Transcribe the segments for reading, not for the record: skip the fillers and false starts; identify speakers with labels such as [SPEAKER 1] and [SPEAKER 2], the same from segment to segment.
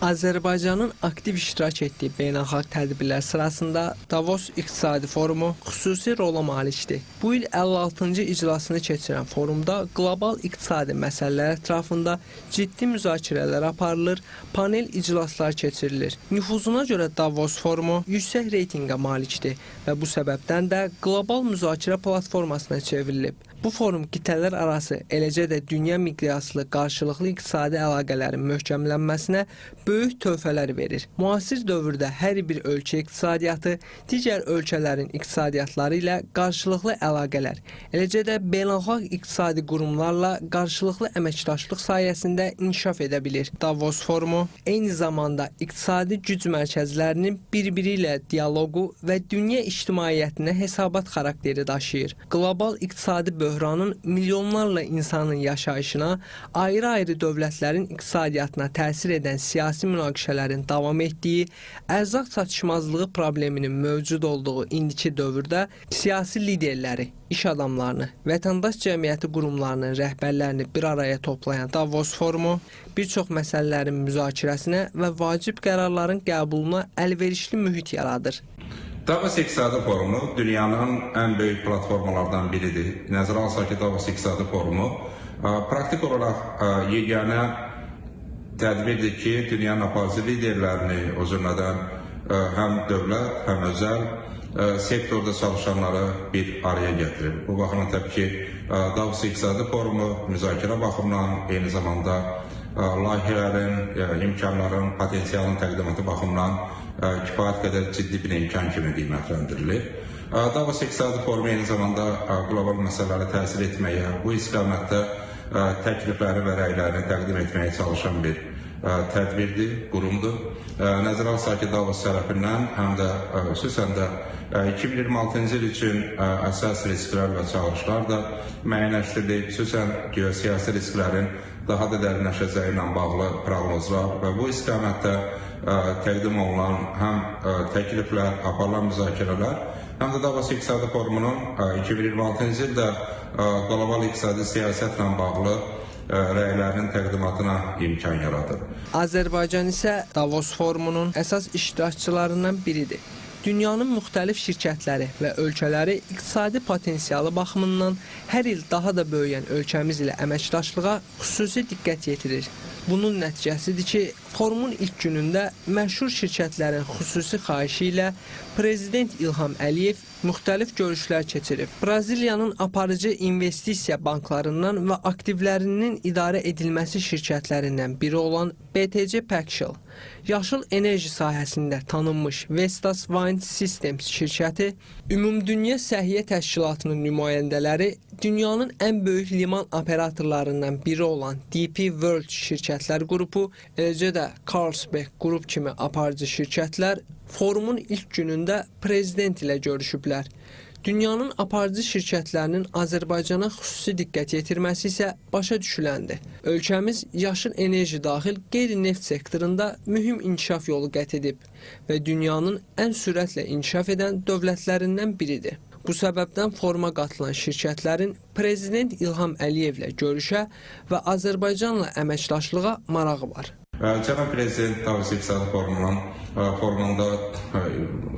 [SPEAKER 1] Azərbaycanın aktiv iştirak etdiyi beynəlxalq tədbirlər sırasında Davos İqtisadi Forumu xüsusi rola malikdir. Bu il 56-cı iclasını keçirən forumda qlobal iqtisadi məsələlər ətrafında ciddi müzakirələr aparılır, panel iclaslar keçirilir. Nüfuzuna görə Davos Forumu yüksək reytinqə malikdir və bu səbəbdən də qlobal müzakirə platformasına çevrilib. Bu forum qitələr arası, eləcə də dünya miqyaslı qarşılıqlı iqtisadi əlaqələrin möhkəmlənməsinə böyük töhfələr verir. Müasir dövrdə hər bir ölkə iqtisadiyyatı digər ölkələrin iqtisadiyyatları ilə qarşılıqlı əlaqələr, eləcə də beynəlxalq iqtisadi qurumlarla qarşılıqlı əməkdaşlıq sayəsində inkişaf edə bilir. Davos forumu eyni zamanda iqtisadi güc mərkəzlərinin bir-biri ilə dialoqu və dünya ictimaiyyətinə hesabat xarakteri daşıyır. Qlobal iqtisadi böhranın milyonlarla insanın yaşayışına, ayrı-ayrı dövlətlərin iqtisadiyyatına təsir edən siyasi münaqişələrin davam etdiyi, ərzaq çatışmazlığı probleminin mövcud olduğu indiki dövrdə siyasi liderləri, iş adamlarını, vətəndaş cəmiyyəti qurumlarının rəhbərlərini bir araya toplayan Davos forumu bir çox məsələlərin müzakirəsinə və vacib qərarların qəbuluna əlverişli mühit yaradır.
[SPEAKER 2] Davos İqtisadi Forumu dünyanın ən böyük platformalardan biridir. Nəzərə alsaq ki, Davos İqtisadi Forumu praktik olaraq yeganə tədbirdir ki, dünyanın aparıcı liderlərini, o cümlədən həm dövlət, həm özəl sektorda çalışanları bir araya gətirir. Bu baxımdan təbii ki, Davos İqtisadi Forumu müzakirə baxımından, eyni zamanda layihələrin, imkanların, potensialın təqdimatı baxımından kifayət qədər ciddi bir imkan kimi qiymətləndirilir. Davos İqtisadi Forumu eyni zamanda qlobal məsələlərə təsir etməyə, bu istiqamətdə təklifləri və rəylərini təqdim etməyə çalışan bir tədbirdir, qurumdur. Nəzərə alsaq ki, Davos tərəfindən həm də xüsusən də 2026-cı il üçün əsas risklər və çağırışlar da müəyyənləşdirilib, xüsusən geosiyasi risklərin daha da dərinləşəcəyi ilə bağlı proqnozlar və bu istiqamətdə təqdim olunan həm təkliflər, aparılan müzakirələr, həm də Davos İqtisadi Forumunun 2026-cı ildə qlobal iqtisadi siyasətlə bağlı rəylərinin təqdimatına imkan yaradır.
[SPEAKER 1] Azərbaycan isə Davos forumunun əsas iştirakçılarından biridir. Dünyanın müxtəlif şirkətləri və ölkələri iqtisadi potensialı baxımından hər il daha da böyüyən ölkəmiz ilə əməkdaşlığa xüsusi diqqət yetirir. Bunun nəticəsidir ki, forumun ilk günündə məşhur şirkətlərin xüsusi xahişi ilə Prezident İlham Əliyev müxtəlif görüşlər keçirib. Braziliyanın aparıcı investisiya banklarından və aktivlərinin idarə edilməsi şirkətlərindən biri olan BTG Pactual, yaşıl enerji sahəsində tanınmış Vestas Wind Systems şirkəti, Ümumdünya Səhiyyə Təşkilatının nümayəndələri, dünyanın ən böyük liman operatorlarından biri olan DP World şirkətlər qrupu, eləcə də Carlsberg qrup kimi aparıcı şirkətlər forumun ilk günündə prezident ilə görüşüblər. Dünyanın aparıcı şirkətlərinin Azərbaycana xüsusi diqqət yetirməsi isə başa düşüləndir. Ölkəmiz yaşıl enerji daxil qeyri-neft sektorunda mühüm inkişaf yolu qət edib və dünyanın ən sürətlə inkişaf edən dövlətlərindən biridir. Bu səbəbdən foruma qatılan şirkətlərin Prezident İlham Əliyevlə görüşə və Azərbaycanla əməkdaşlığa marağı var.
[SPEAKER 2] Cənab Prezident Davos İqtisadi Forumunda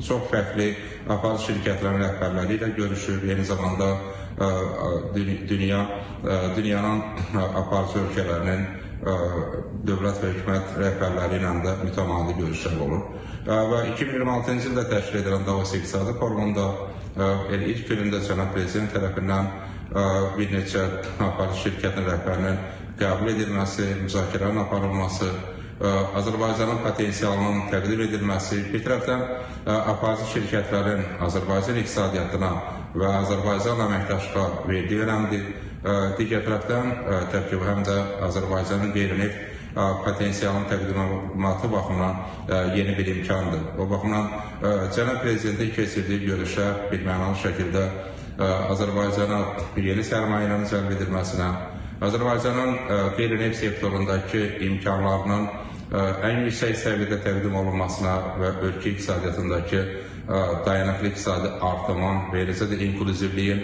[SPEAKER 2] çox fərqli aparıcı şirkətlərin rəhbərləri ilə görüşür. Eyni zamanda dünyanın aparıcı ölkələrinin dövlət və hökumət rəhbərləri ilə də mütəmadi görüşlər olur. Və 2026-cı ildə təşkil edilən Davos İqtisadi Forumunda elə ilk günündə cənab Prezident tərəfindən bir neçə aparıcı şirkətin rəhbərinin qəbul edilməsi, müzakirələrin aparılması, Azərbaycanın potensialının təqdim edilməsi, bir tərəfdən aparıcı şirkətlərin Azərbaycan iqtisadiyyatına və Azərbaycanla əməkdaşlığa verdiyi önəmdir. Digər tərəfdən təbii ki, həm də Azərbaycanın qeyri-neft potensialının təqdimatı baxımından yeni bir imkandır. O baxımdan cənab Prezidentin keçirdiyi görüşə birmənalı şəkildə Azərbaycana yeni sərmayələrin cəlb edilməsinə, Azərbaycanın qeyri-neft sektorundakı imkanlarının ən yüksək səviyyədə təqdim olunmasına və ölkə iqtisadiyyatındakı dayanıqlı iqtisadi artımın və eləcə də inklüzivliyin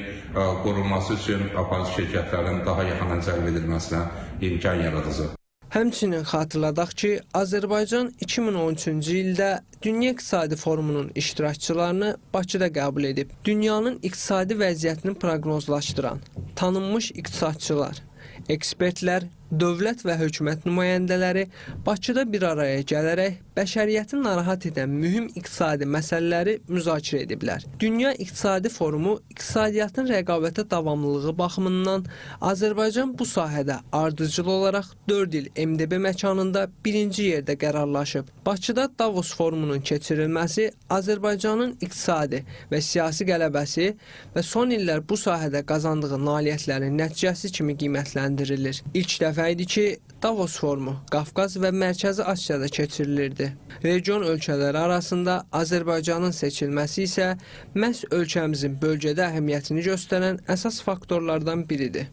[SPEAKER 2] qorunması üçün aparıcı şirkətlərin daha yaxından cəlb edilməsinə imkan yaradacaq.
[SPEAKER 1] Həmçinin xatırladaq ki, Azərbaycan 2013-cü ildə Dünya İqtisadi Forumunun iştirakçılarını Bakıda qəbul edib. Dünyanın iqtisadi vəziyyətini proqnozlaşdıran tanınmış iqtisadçılar, ekspertlər, dövlət və hökumət nümayəndələri Bakıda bir araya gələrək bəşəriyyəti narahat edən mühüm iqtisadi məsələləri müzakirə ediblər. Dünya İqtisadi Forumu iqtisadiyyatın rəqabətə davamlılığı baxımından Azərbaycan bu sahədə ardıcıl olaraq 4 il MDB məkanında birinci yerdə qərarlaşıb. Bakıda Davos forumunun keçirilməsi Azərbaycanın iqtisadi və siyasi qələbəsi və son illər bu sahədə qazandığı nailiyyətlərin nəticəsi kimi qiymətləndirilir. İlk dəfə idi ki, Davos forumu Qafqaz və Mərkəzi Asiyada keçirilirdi. Region ölkələri arasında Azərbaycanın seçilməsi isə məhz ölkəmizin bölgədə əhəmiyyətini göstərən əsas faktorlardan biridir.